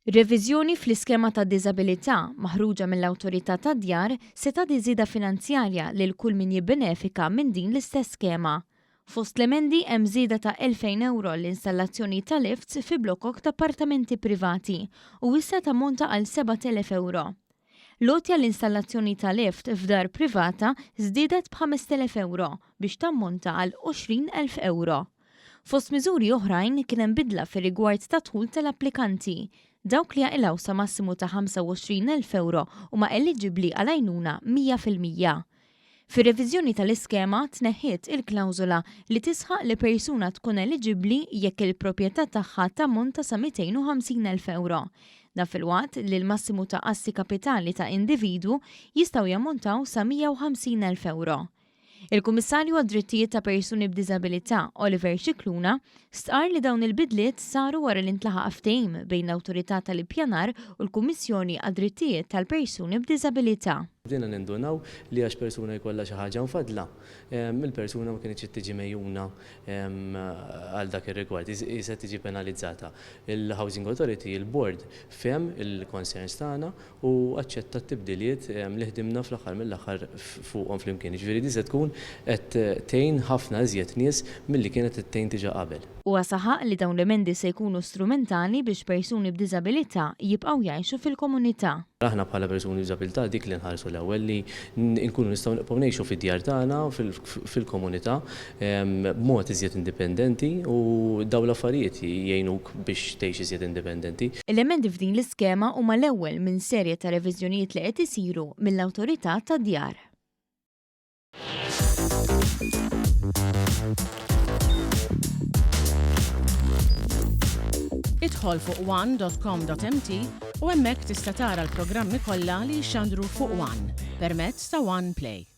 Reviżjoni fl-iskema ta' diżabilità maħruġa mill-Awtorità tad-Djar se tagħti żieda finanzjarja lil kull min jibbenefika minn din l-istess skema. Fost l-emendi hemm żieda ta' 2,000 ewro għall-installazzjoni ta' lifts fi blokok ta' appartamenti privati u issa tammonta għal 7,000 ewro. L-għotja għall-installazzjoni ta' lift f'dar privata żdiedet b'5,000 ewro biex tammonta għal 20,000 ewro. Fost miżuri oħrajn kien hemm bidla fir-rigward tad-dħul tal-applikanti. Dawk li jaqilgħu sa massimu ta' 25,000 ewro huma eliġibbli għal għajnuna 100%. Fir-reviżjoni tal-iskema tneħħiet il-klawżola li tisħaq li persuna tkun eliġibbli jekk il-proprjetà tagħha tammonta sa 250,000 ewro. Dan filwaqt li l-massimu ta' assi kapitali ta' individwu jistgħu jammontaw sa 150,000 ewro. Il-Kummissarju għad-Drittijiet ta' Persuni b'Diżabilità, Oliver Scicluna, stqarr li dawn il-bidliet saru wara li ntlaħaq ftehim bejn l-Awtorità tal-Ippjanar u l-Kummissjoni għad-Drittijiet tal-Persuni b'Diżabilità. Bdejna nindunaw li għax persuna jkollha xi ħaġa mfaddla, il-persuna ma kinitx qed tiġi megħjuna għal dak ir-rigward, qisha tiġi penalizzata. Il-Housing Authority, il-Board, fehem il-concerns tagħna u aċċetta t-tibdiliet li ħdimna fl-aħħar mill-aħħar fuqhom flimkien. Jiġifieri din se tkun qed tgħin ħafna iżjed nies milli kienet qed tgħin diġà qabel. Huwa saħaq li dawn l-emendi se jkunu strumentali biex persuni b'diżabilità jibqgħu jgħixu fil-komunità. Aħna bħala persuni b'diżabilità dik li nħarsu l-ewwel li nkunu nistgħu nibqgħu ngħixu fid-djar tagħna, fil-komunità b'mod iżjed indipendenti u dawn l-affarijiet jgħinuk biex tgħix iżjed indipendenti. L-emendi f'din l-iskema huma l-ewwel minn serje ta' reviżjonijiet li qed isiru mill-Awtorità tad-Djar. Idħol fuq one.com.mt u hemmhekk tista' tara l-programmi kollha li jixxandru fuq One permezz ta' One Play.